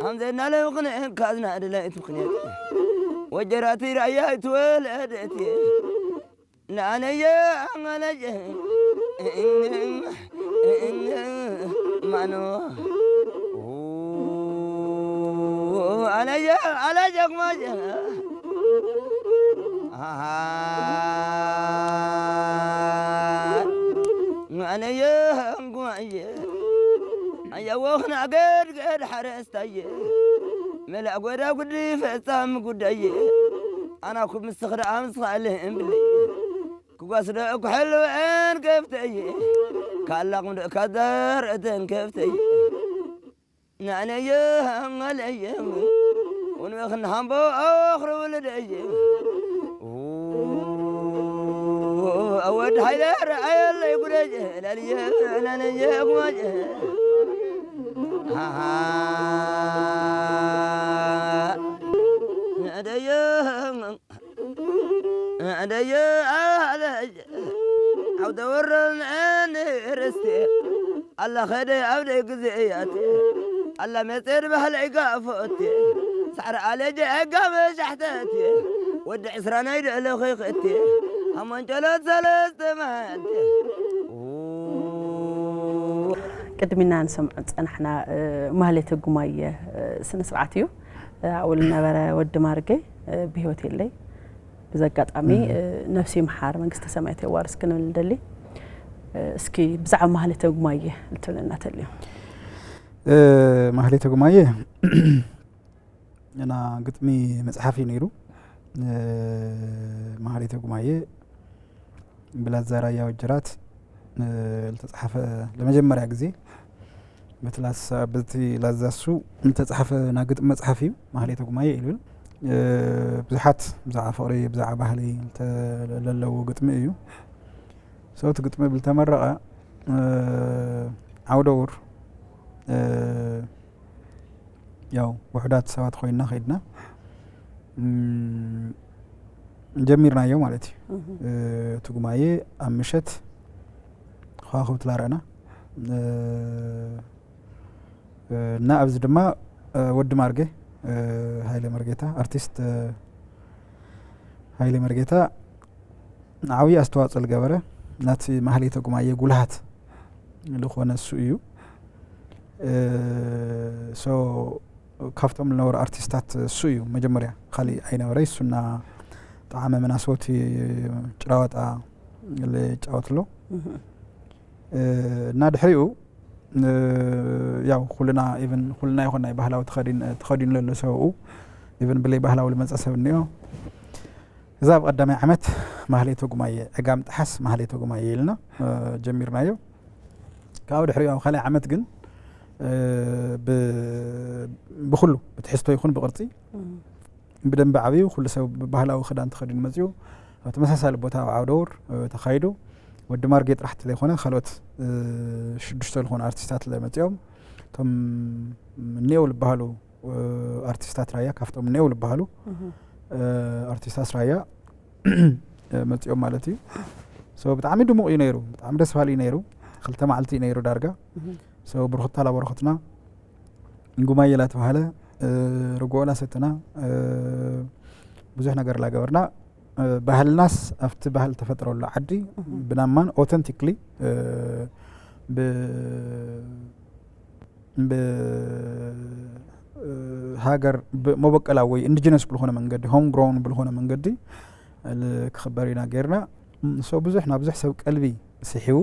ኣምዘናለ ምኽንያት ካዝና ድላይት ምኽንያት ወጀራቲ ራያ ይትወለደት ንኣነየ ኣመነየ ማኖ ኣነየ ኣነየ ጉማየ ኣነየ ጉማየ ኣያወኽን ኣገድገድ ሓረስታየ መላእ ጎዳ ጉዲ ፈጻሚ ጉዳየ ኣና ኩብ ምስኽ ደኣ ምስኻለ እምብለየ ክጓስደ ኩሕልወን ከፍተየ ካላቕ ምድእካ ዘርእተን ከፍተየ ንኣነየ ኣማለየ ወንበኽን ሃምቦ ኣኽሪ ውልደየ ኣወድ ሃይለ ረኣየለይ ጉደየ ላልየ ናነየ ጉማየ ሃሃ ንዕደየ ንዕደየ ኣለ ዓውደ ወረን ዕኒ ርስቲ ኣላ ኸደ ኣብ ደይ ግዜ እያት ኣላ መጼድ ባህለ ይጋፈኦት ሳዕሪ ኣለጀ ኣጋ መሻሕተት ወዲ ዕስራ ናይ ደእለ ኸይኸት ኣሞንጨሎት ሰለስተ መዓልቲ ቅድሚና ንሰምዖ ዝጸናሕና፣ እ፣ ማህሌተ ጉማየ፣ እ፣ ስነ ስርዓት እዩ። እ፣ ኣብኡ ዝነበረ ወዲ ማርገ፣ እ፣ ብህይወት የለይ። ብዚ ኣጋጣሚ፣ እም። እ፣ ነፍሲ ይምሓር፣ መንግስተ ሰማያት የዋርስ ክንብል ንደሊ። እ፣ እስኪ ብዛዕባ ማህሌተ ጉማየ ልትብለና ተልዩ። እ፣ ማህሌተ ጉማየ እና ግጥሚ መጽሓፍ እዩ ነይሩ። እ፣ ማህሌተ ጉማየ ብላዛ ራያ ወጀራት፣ እ፣ ዝተጻሕፈ ለመጀመርያ ግዜ በቲ ላሳ-፣ በቲ ላዛሱ ዝተጻሕፈ ናይ ግጥሚ መጽሓፍ እዩ። ማህሌተ ጉማየ እዩ ልብል። እ፣ ብዙሓት ብዛዕባ ፍቕሪ፣ ብዛዕባ ባህሊ እንተ-፣ ለለዎ ግጥሚ እዩ። So እቲ ግጥሚ ብልተመረቐ፣ እ፣ ዓውደ ውር፣ እ፣ ያው ውሑዳት ሰባት ኮይንና ከይድና፣ እም፣ ጀሚርናዮ ማለት እዩ። እህ። እ፣ እቲ ጉማየ ኣብ ምሸት ከዋኽብቲ ላረኣና፣ እ፣ እ፣ እና ኣብዚ ድማ፣ እ፣ ወዲ ማርገ፣ እ፣ ሃይለ መርጌታ፣ ኣርቲስት፣ እ፣ ሃይለ መርጌታ ዓብዪ ኣስተዋጽኦ ዝገበረ ናቲ ማህሌተ ጉማየ ጉልሃት ዝኾነ እሱ እዩ። እ፣ so ካብቶም ዝነበሩ ኣርቲስታት እሱ እዩ መጀመርያ፣ ካሊእ ኣይነበረ። እሱና ጣዕመ መናስወቲ ጭራዋጣ ዝጫወት ኣሎ። እህ። እ፣ እና ድሕሪኡ፣ እ፣ ያው ኩልና፣ ኢቭን ኩልና ይኹን ናይ ባህላዊ ተኸዲን-፣ ተኸዲኑ ዘሎ ሰብኡ፣ ኢቭን ብለይ ባህላዊ ዝመጸ ሰብ እኒኦ። እዛ ኣብ ቀዳማይ ዓመት ማህሌተ ጉማየ፣ ዕጋም ጥሓስ ማህሌተ ጉማየ ኢልና፣ እ፣ ጀሚርናዮ። ካብኡ ድሕሪኡ ኣብ ካልኣይ ዓመት ግን፣ እ፣ ብ-፣ ብኹሉ ብትሕዝቶ ይኹን ብቕርጺ እም። ብደንቢ ዓብዩ፣ ኩሉ ሰብ ብባህላዊ ክዳን ተኸዲኑ መጺኡ፣ ኣብ ተመሳሳሊ ቦታ ኣብ ዓውደ ውር፣ እ፣ ተኻይዱ። ወዲ ማርጌ ጥራሕ ዘይኮነ፣ ካልኦት፣ እ፣ ሽዱሽተ ዝኾኑ ኣርቲስታት ለመጺኦም። እቶም እኒአው ዝበሃሉ፣ እ፣ ኣርቲስታት ራያ፣ ካብቶም እኒአው ዝበሃሉ፣ እህ። እ፣ ኣርቲስታት ራያ፣ እ፣ መጺኦም ማለት እዩ። So ብጣዕሚ ድሙቕ እዩ ነይሩ፣ ብጣዕሚ ደስ በሃሊ እዩ ነይሩ። ክልተ መዓልቲ እዩ ነይሩ ዳርጋ። እህ። So ብርኽታ ላበረኸትና፣ ጉማየ ላተባህለ፣ እ፣ ርግኦና ሰትና፣ እ፣ ብዙሕ ነገር ላገበርና፣ እ፣ ባህልናስ ኣብቲ ባህል ተፈጥረሉ ዓዲ ብናማን ኦተንቲክሊ፣ እ፣ ብ-፣ ብ-፣ እ፣ ሃገር ብ-፣ መበቀላዊ ወይ ኢንዲጂነስ ብልኾነ መንገዲ፣ ሆም ግሮውን ብልኾነ መንገዲ ል-፣ ክኽበር ኢና ጌርና። ም፣ ሶ ብዙሕ ናብ ብዙሕ ሰብ ቀልቢ ስሒቡ።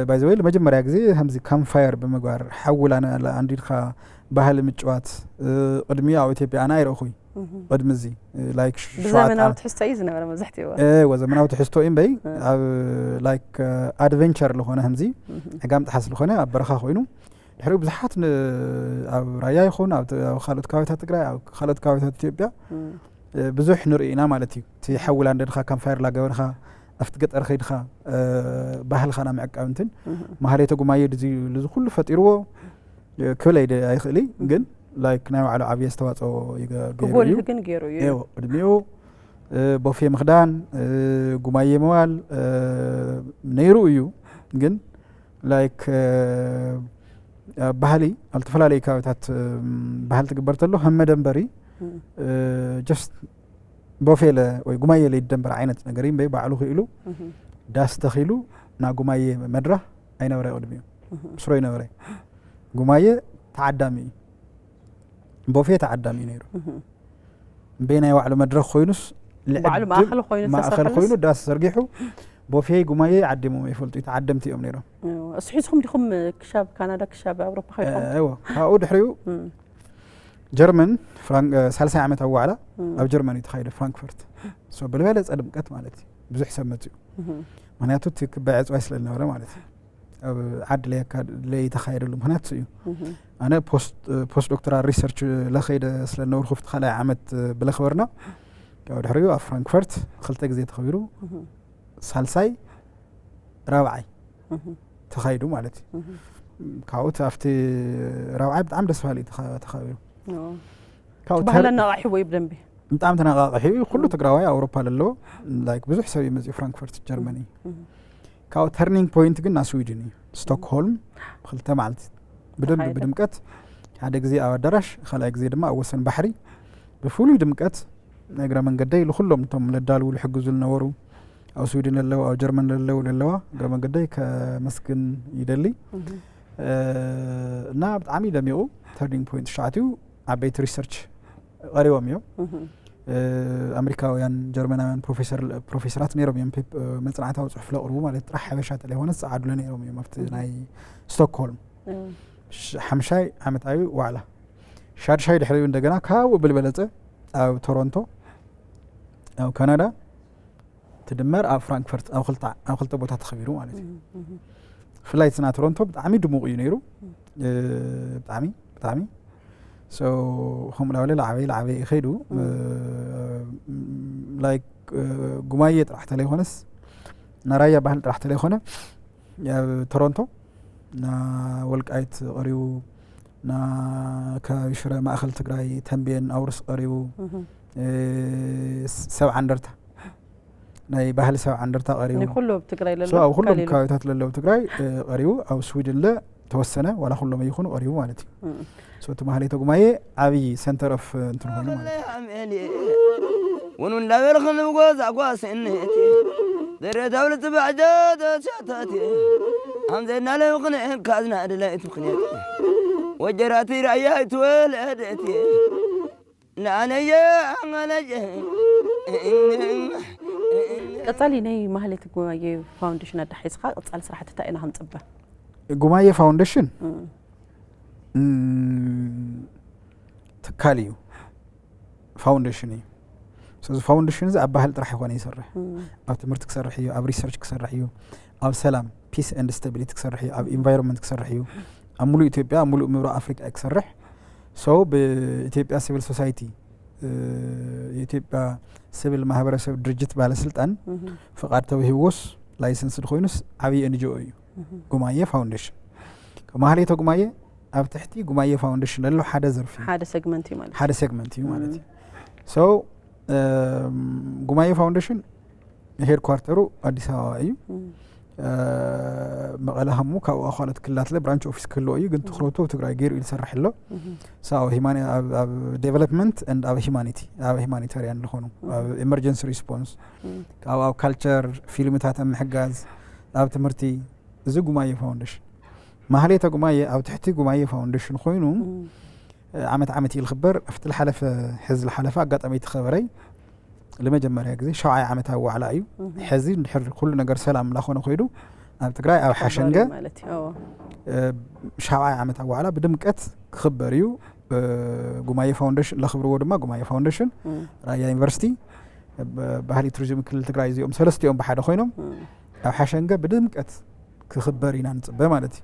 ባይ ዘ ወይ፣ መጀመርያ ግዜ ከምዚ ካምፕ ፋየር ብምግባር፣ ሓዊ ላነ-፣ ላ-፣ ኣንዲድካ ባህሊ ምጭዋት፣ እ፣ ቅድሚ ኣብ ኢትዮጵያ ኣነ ኣይረእኹይ። ቅድሚ እዚ፣ እ፣ ላይክ ሽ-፣ ብዘመናዊ ሸዋጣ-፣ ትሕዝቶ እዩ ዝነበረ መብዛሕትኡ እዋን። እወ፣ ዘመናዊ ትሕዝቶ እዩ እምበይ፣ እ። ኣብ ላይክ፣ እ፣ ኣድቨንቸር ዝኾነ ከምዚ፣ ዕጋም ጥሓስ ዝኾነ ኣብ በረኻ ኮይኑ፣ ድሕሪኡ ብዙሓት ን-፣ ኣብ ራያ ይኹን፣ ኣብ ት-፣ ኣብ ካልኦት ከባቢታት ትግራይ፣ ኣብ ካልኦት ከባቢታት ኢትዮጵያ፣ እ፣ ብዙሕ ንርኢ ኢና ማለት እዩ። እቲ ሓዊ ላንደድኻ፣ ካምፕ ፋየር ላገበርኻ፣ ኣብቲ ገጠር ከይድኻ፣ እ፣ ባህልኻ ና ምዕቃብ እንትን፣ ማህሌተ ጉማየ ድዚ፣ ልዚ ኩሉ ፈጢርዎ፣ እ፣ ክብል ኣይደ-፣ ኣይኽእል እዩ። ግን ላይክ ናይ ባዕሉ ዓብዪ ኣስተዋፅኦ ይገ-፣ ገይሩ እዩ። ክጎልህ ግን ገይሩ እዩ። እዎ፣ ቅድሚኡ፣ እ፣ ቦፌ ምኽዳን፣ እ፣ ጉማየ መዋል፣ እ፣ ነይሩ እዩ። ግን ላይክ፣ እ፣ ኣብ ባህሊ፣ ኣብ ዝተፈላለዩ ከባቢታት፣ እም፣ ባህሊ ትግበር ተሎ፣ ከም መደንበሪ፣ እ። እ፣ ጀስት ቦፌለ ወይ ጉማየ ለይደንበር ዓይነት ነገር እዩ እምበይ፣ ባዕሉ ክኢሉ እህ። ዳስ ተኺሉ፣ ና ጉማየ መድረኽ ኣይነበረ ቅድሚኡ። እህ። ስሮ ይነበረ። ጉማየ ተዓዳሚ እዩ። ቦፌ ተዓዳሚ እዩ ነይሩ። እህ። እምበይ ናይ ባዕሉ መድረኽ ኮይኑስ፣ ልዕድም ባዕሉ ማእኸል ኮይኑ ማእኸል ዝተሰርሐሉስ? ኮይኑ ዳስ ዘርጊሑ፣ ቦፌ ጉማየ ዓዲሞም ይፈልጡ፣ ተዓደምቲ እዮም ነይሮም። እዎ። እሱ ሒዝኹም ዲኹም ክሻብ ካናዳ፣ ክሻብ ኣውሮፓ ከይድኩም? እዎ። ካብኡ ድሕሪኡ እም። ጀርመን፣ ፍራንክ-፣ እ፣ ሳልሳይ ዓመታዊ ዋዕላ እም። ኣብ ጀርመን እዩ ተኻይደ፣ ፍራንክፈርት። ሶ፣ ብዝበለጸ ድምቀት ማለት እዩ። ብዙሕ ሰብ መጺኡ። እህ። ምኽንያቱ እቲ ክባይ ዕጽዋይ ስለ ዝነበረ ማለት እዩ። ኣብ ዓዲ ለየካ-፣ ለይተኻየደሉ ምኽንያት እሱ እዩ። እህ። ኣነ ፖስት፣ እ፣ ፖስት ዶክተራል ሪሰርች ለኸይደ ስለ ዝነበርኩ፣ ኣብቲ ካልኣይ ዓመት፣ እ፣ ብለኽበርና፣ ያው ድሕሪኡ ኣብ ፍራንክፈርት ክልተ ግዜ ተኸቢሩ። እህ። ሳልሳይ፣ ራብዓይ እህ። ተኻይዱ ማለት እዩ። እህ። ካብኡ እቲ ኣብቲ ራብዓይ ብጣዕሚ ደስ በሃሊ እዩ ተኻ-፣ ተኻቢሩ። ኦ። ካብኡ እቲ ባህሊ ተር-፣ ኣነቓቒሕዎ እዩ ብደንቢ። ብጣዕሚ ተነቓቒሑ እዩ። ኩሉ እህ። ትግራዋይ ኣውሮፓ ለለዎ፣ ላይክ፣ ብዙሕ ሰብ እዩ መፂኡ ፍራንክፈርት ጀርመኒ። እህ። ካብኡ ተርኒንግ ፖይንት ግን ናብ ስዊድን እዩ። ስቶክሆልም ክልተ መዓልቲ ብደንቢ ተኻይደ። ብድምቀት፣ ሓደ ግዜ ኣብ ኣዳራሽ፣ ካልኣይ ግዜ ድማ ኣብ ወሰን ባሕሪ ብፍሉይ ድምቀት፣ እግረ መንገደይ ንኹሎም እቶም ለዳልዉ፣ ልሕግዙ ዝነበሩ፣ ኣብ ስዊድን ለለዉ፣ ኣብ ጀርመን ለለዉ፣ ለለዋ፣ እግረ መንገደይ ከመስግን ይደሊ። እህ። እ፣ እና ብጣዕሚ ደሚቑ፣ ተርኒንግ ፖይንት ትሽዓቲኡ ዓበይቲ ሪሰርች ቀሪቦም እዮም። እህ። እ፣ ኣመሪካውያን፣ ጀርመናውያን ፕሮፌሰር-፣ ፕሮፌሰራት ነይሮም እዮም። ፔፕ-፣ እ፣ መጽናዕታዊ ጽሑፍ ለቕርቡ ማለት ጥራሕ ሓበሻ ተለይኮነ ዝጸዓዱለ ነይሮም እዮም ኣብቲ እህ። ናይ ስቶክሆልም። እህ። ሽ-፣ ሓምሻይ ዓመታዊ ዋዕላ። ሻድሻይ ድሕሪኡ እንደገና ካብኡ ብልበለጸ ኣብ ቶሮንቶ፣ ኣብ ካናዳ፣ ትድመር ኣብ ፍራንክፈርት፣ ኣብ ክልተ፣ ኣብ ክልተ ቦታ ተኸቢሩ ማለት እዩ። እህ፣ እህ። ብፍላይ እቲ ናይ ቶሮንቶ ብጣዕሚ ድሙቕ እዩ ነይሩ። እህ። እ፣ ብጣዕሚ፣ ብጣዕሚ። ሶ፣ ከምኡ ላበለ ላዕበይ፣ ላዕበይ እዩ ከይዱ። እህ። እ፣ ላይክ፣ እ፣ ጉማየ ጥራሕ ተለይኮነስ፣ ናይ ራያ ባህሊ ጥራሕ ተለይኮነ፣ ኣብ ቶሮንቶ፣ ና ወልቃይት ቀሪቡ፣ ና ከባቢ ሽረ፣ ማእኸል ትግራይ፣ ተንቤን፣ ኣውርስ ቀሪቡ፣ እህ። እ፣ ስ-፣ ሰብዓ እንደርታ፣ ናይ ባህሊ ሰብዓ እንደርታ ቀሪቡ። ናይ ኩሉ ኣብ ትግራይ ሶ፣ ለለዉ ኣብ ኩሎም ትካል ኢሉ። ከባቢታት ለለዉ ትግራይ፣ እ፣ ቀሪቡ፣ ኣብ ስዊድን ለ ተወሰነ፣ ዋላ ኩሎም ይኹኑ ቀሪቡ ማለት እዩ። እም። ሶ፣ እቲ ማህሌተ ጉማየ ዓብዪ ሰንተር ኦፍ፣ እ፣ እንትን ኮይኑ ማለት እዩ። ወኑ እንዳበልክ ንብጎ ዛጓ ስእነት ደረታው ልትባዕ ጃቶ ሻታት ኣምዘናለ ምኽንያት ካዝና ድላይት ምኽንያት ወጀራቲ ራያ ኣይትወለደት ንኣነየ ኣመነየ። ቀጻሊ ናይ ማህሌት ጉማየ ፋውንዴሽን ኣዳሒዝካ ቀጻሊ ስራሕቲ እንታይ ኢና ክንጽበ? ጉማየ ፋውንዴሽን እም። እም፣ ትካል እዩ፣ ፋውንዴሽን እዩ። ስለዚ ፋውንዴሽን እዚ ኣብ ባህል ጥራሕ ይኮነ ይሰርሕ። እም። ኣብ ትምህርቲ ክሰርሕ እዩ፣ ኣብ ሪሰርች ክሰርሕ እዩ፣ ኣብ ሰላም፣ ፒስ ኤንድ ስታቢሊቲ ክሰርሕ እዩ፣ ኣብ ኢንቫይሮንመንት ክሰርሕ እዩ፣ ኣብ ሙሉእ ኢትዮጵያ፣ ኣብ ሙሉእ ምብራቕ ኣፍሪቃ እዩ ክሰርሕ። ሶ ብኢትዮጵያ ሲቪል ሶሳይቲ፣ እ፣ የኢትዮጵያ ሲቪል ማህበረሰብ ድርጅት ባለስልጣን እም። ፍቃድ ተዋሂብዎስ ላይሰንስድ ኮይኑስ ዓብዪ ኤንጂኦ እዩ። እም። ጉማየ ፋውንዴሽን። ማህሌተ ጉማየ ኣብ ትሕቲ ጉማየ ፋውንዴሽን ዘሎ ሓደ ዘርፊ እዩ። ሓደ ሴግመንት እዩ ማለት ሓደ እዩ። ሴግመንት እዩ ማለት እም። እዩ። ሶ፣ እም፣ ጉማየ ፋውንዴሽን ሄድኳርተሩ ኣዲስ ኣበባ እዩ። እም። መቐለ ሃሙ ካብኡ ካልኦት ክልላት ለ ብራንች ኦፊስ ክህልዎ እዩ፣ ግን ትኹረቱ ኣብ ትግራይ ገይሩ እዩ ዝሰርሕ ኣሎ። ኣብ ዴቨሎፕመንት፣ ኣብ ሂማኒቲ፣ ኣብ ሂማኒታሪያን ዝኾኑ፣ ኣብ ኤመርጀንሲ ሪስፖንስ፣ ኣብ ካልቸር፣ ፊልምታት ኣብ ምሕጋዝ፣ ኣብ ትምህርቲ፣ እዚ ጉማየ ፋውንዴሽን። ማህሌተ ጉማየ ኣብ ትሕቲ ጉማየ ፋውንዴሽን ኮይኑ ዓመት ዓመት እዩ ዝኽበር። ኣብቲ ዝሓለፈ፣ ሕዚ ዝሓለፈ ኣጋጣሚ እቲ ኸበረይ ንመጀመርያ ግዜ ሸውዓይ ዓመታዊ ዋዕላ እዩ። ሕዚ እንድሕር ኩሉ ነገር ሰላም እናኾነ ኮይዱ ኣብ ትግራይ ኣብ ሓሸንገ ሸውዓይ ዓመታዊ ዋዕላ ብድምቀት ክኽበር እዩ። ጉማየ ፋውንዴሽን ለኽብርዎ ድማ ጉማየ ፋውንዴሽን፣ ራያ ዩኒቨርሲቲ፣ ባህሊ ቱሪዝም ክልል ትግራይ እዚኦም ሰለስቲኦም ብሓደ ኮይኖም ኣብ ሓሸንገ ብድምቀት ክኽበር ኢና ንፅበ ማለት እዩ።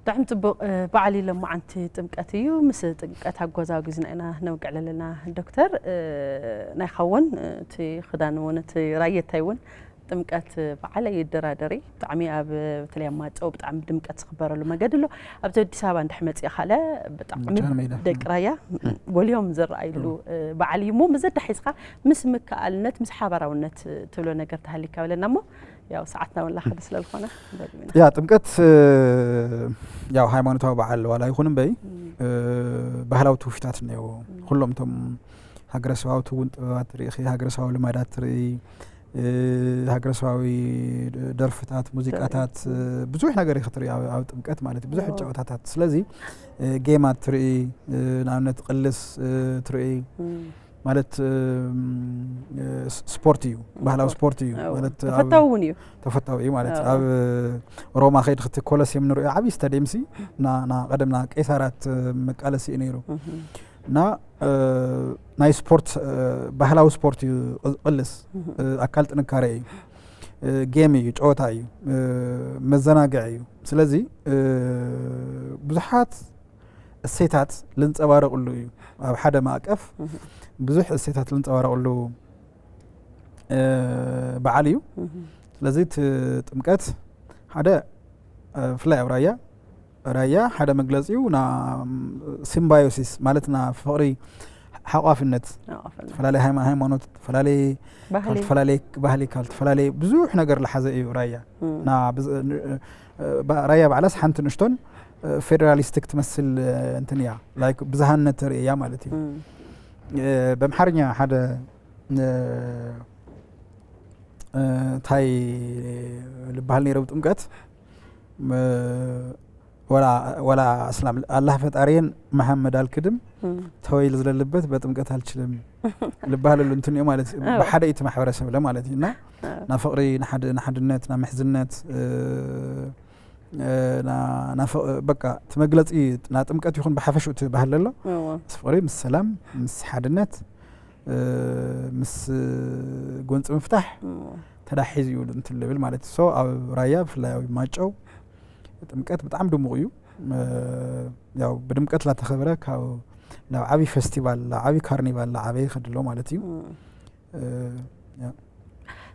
ብጣዕሚ ፅቡቕ። በዓል ለማዓንቲ ጥምቀት እዩ። ምስ ጥምቀት ኣጎዛጉዝና ኢና ነውግዕ ዘለና ዶክተር። ናይ ኻውን እቲ ክዳን እውን እቲ ራየታይ እውን ጥምቀት በዓል ኣይደራደሪ። ብጣዕሚ ኣብ በተለይ ኣብ ማጨው ብጣዕሚ ድምቀት ዝኽበረሉ መገዲ ኣሎ። ኣብዚ ኣዲስ ኣበባ እንድሕ መፂእኻ ለ ብጣዕሚ ደቂ ራያ ጎልዮም ዝረኣይሉ በዓል እዩ እሞ፣ መዘዳሒዝኻ ምስ ምክኣልነት ምስ ሓባራውነት ትብሎ ነገር ተሃሊካ በለና እሞ፣ ያው ሰዓትና እውን ላኸደ ስለልኾነ። ያ ጥምቀት ያው ሃይማኖታዊ በዓል ዋላ ይኹን እምበይ ባህላዊ ትውፊታት እኒአዎ። ኩሎም እቶም ሃገረሰባዊ ትውን ጥበባት ትርኢ፣ ሃገረሰባዊ ልማዳት ትርኢ፣ ሃገረሰባዊ ደርፍታት፣ ሙዚቃታት፣ ብዙሕ ነገር ኢኻ ትርኢ ኣብ ጥምቀት ማለት እዩ። ብዙሕ ጨወታታት። ስለዚ ጌማት ትርኢ፣ ንኣብነት ቅልስ ትርኢ፣ ማለት ስፖርት እዩ፣ ባህላዊ ስፖርት እዩ ማለት ተፈታዊ እውን እዩ። ተፈታዊ እዩ ማለት ኣብ ሮማ ከይድ ክቲ ኮሎሲየም ንሪኦ ዓብዪ ስታዲየም ሲ ና ቀደምና ቄሳራት መቃለሲ እዩ ነይሩ። እና ናይ ስፖርት ባህላዊ ስፖርት እዩ። ቅልስ ኣካል ጥንካሬ እዩ፣ ጌም እዩ፣ ጨወታ እዩ፣ መዘናግዒ እዩ። ስለዚ ብዙሓት እሴታት ልንፀባረቕሉ እዩ። ኣብ ሓደ ማእቀፍ ብዙሕ እሴታት ልንፀባረቕሉ በዓል እዩ። ስለዚ እቲ ጥምቀት ሓደ ብፍላይ ኣብ ራያ ራያ ሓደ መግለፂኡ ና ሲምባዮሲስ ማለት ና ፍቕሪ ሓቋፍነት፣ ዝተፈላለየ ሃይማኖት፣ ዝተፈላለየ ባህሊ ካብ ዝተፈላለየ ብዙሕ ነገር ዝሓዘ እዩ ራያ። ራያ ባዕላስ ሓንቲ ንእሽቶን ፌዴራሊስቲክ ትመስል እንትን እያ፣ ላይክ ብዝሃነት ተርኢ እያ ማለት እዩ። በምሓርኛ ሓደ እንታይ ልበሃል ነይረ ብጥምቀት፣ ወላ ኣስላም ኣላህ ፈጣሪየን መሐመድ ኣልክድም ተወይል ዝለልበት በጥምቀት ኣልችልም ልበሃለሉ እንትን እዩ ማለት እዩ። ብሓደ እዩ እቲ ማሕበረሰብ ለ ማለት እዩ። እና ና ፍቕሪ፣ ንሓድነት፣ ና ምሕዝነት፣ በቃ እቲ መግለፂ ና ጥምቀት ይኹን ብሓፈሽኡ እቲ ባህል ኣሎ ምስ ፍቕሪ፣ ምስ ሰላም፣ ምስ ሓድነት፣ ምስ ጎንፂ ምፍታሕ ተዳሒዝ እዩ እንትን ልብል ማለት እዩ። ኣብ ራያ ብፍላይ ኣብ ማጨው ጥምቀት ብጣዕሚ ድሙቕ እዩ። ያው ብድምቀት ላተኸበረ ካብ ናብ ዓብዪ ፌስቲቫል፣ ናብ ዓብዪ ካርኒቫል ላዓበየ ይኸድሎ ማለት እዩ።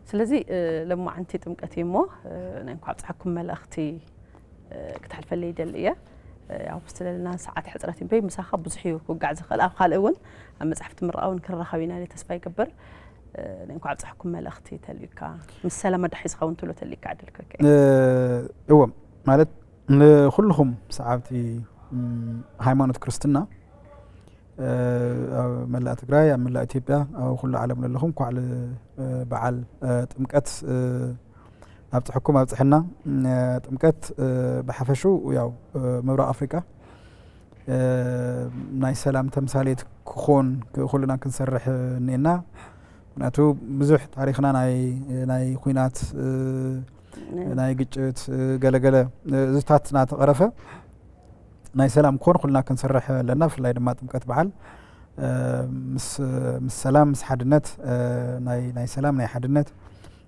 ስለዚ ለማዓንቲ ጥምቀት እዩ እሞ ናይ እንኳዕ ኣብፀሐኩም መልእኽቲ ክተሕልፈለይ ይደሊ እየ። ያው ስለልና ሰዓት ሕፅረት እምበይ ምሳኻ ብዙሕ እዩ ክውጋዕ ዝኽእል። ኣብ ካልእ እውን ኣብ መፅሓፍቲ ምርቓ እውን ክረኻብ ኢና ኢለ ተስፋ ይገብር። ናይ እንኳዕ ኣብፀሐኩም መልእኽቲ ተልዩካ ምስ ሰላም ኣዳሒዝኻ እውን ትብሎ ተልዩካ ዕድል ክህበካ እየ። እወ ማለት ንኩልኹም ሰዓብቲ ሃይማኖት ክርስትና ኣብ መላእ ትግራይ፣ ኣብ መላእ ኢትዮጵያ፣ ኣብ ኩሉ ዓለም ለለኹም እንኳዕ በዓል ጥምቀት ኣብፅሐኩም ኣብፅሐና። ጥምቀት ብሓፈሽኡ ያው ምብራቕ ኣፍሪቃ ናይ ሰላም ተምሳሌት ክኾን ኩልና ክንሰርሕ እኒኤና። ምክንያቱ ብዙሕ ታሪኽና ናይ ናይ ኩናት ናይ ግጭት ገለገለ እዚታት ናተቐረፈ ናይ ሰላም ኮን ኩልና ክንሰርሕ ኣለና። ብፍላይ ድማ ጥምቀት በዓል ምስ ምስ ሰላም ምስ ሓድነት ናይ ናይ ሰላም ናይ ሓድነት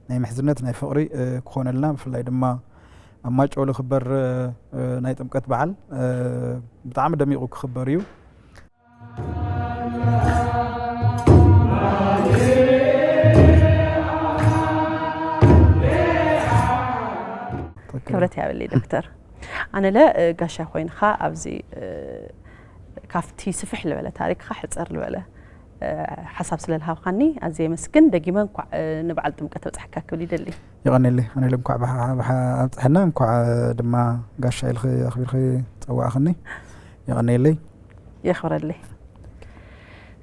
ናይ ምሕዝነት ናይ ፍቕሪ ክኾነልና ብፍላይ ድማ ኣብ ማጨው ዝኽበር ናይ ጥምቀት በዓል ብጣዕሚ ደሚቑ ክኽበር እዩ። ክብረት ያብለይ ዶክተር። ኣነለ ጋሻ ኮይንኻ ኣብዚ ካብቲ ስፍሕ ዝበለ ታሪክኻ ሕፅር ዝበለ ሓሳብ ስለ ዝሃብካኒ ኣዝየ የመስግን። ደጊመ እንኳዕ ንበዓል ጥምቀት ኣብፀሐካ ክብል ይደሊ። የቐኔለይ። ኣነ ኢለ እንኳዕ ብሓ- ብሓ- ኣብፀሐና፣ እንኳዕ ድማ ጋሻ ኢልኺ ኣኽቢርኺ ፀዋዕኽኒ። የቐኔለይ። የኽብረለይ።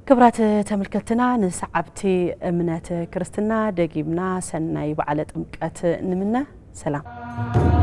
ክብራት ተመልከትና፣ ንሰዓብቲ እምነት ክርስትና ደጊምና ሰናይ በዓለ ጥምቀት ንምነ። ሰላም።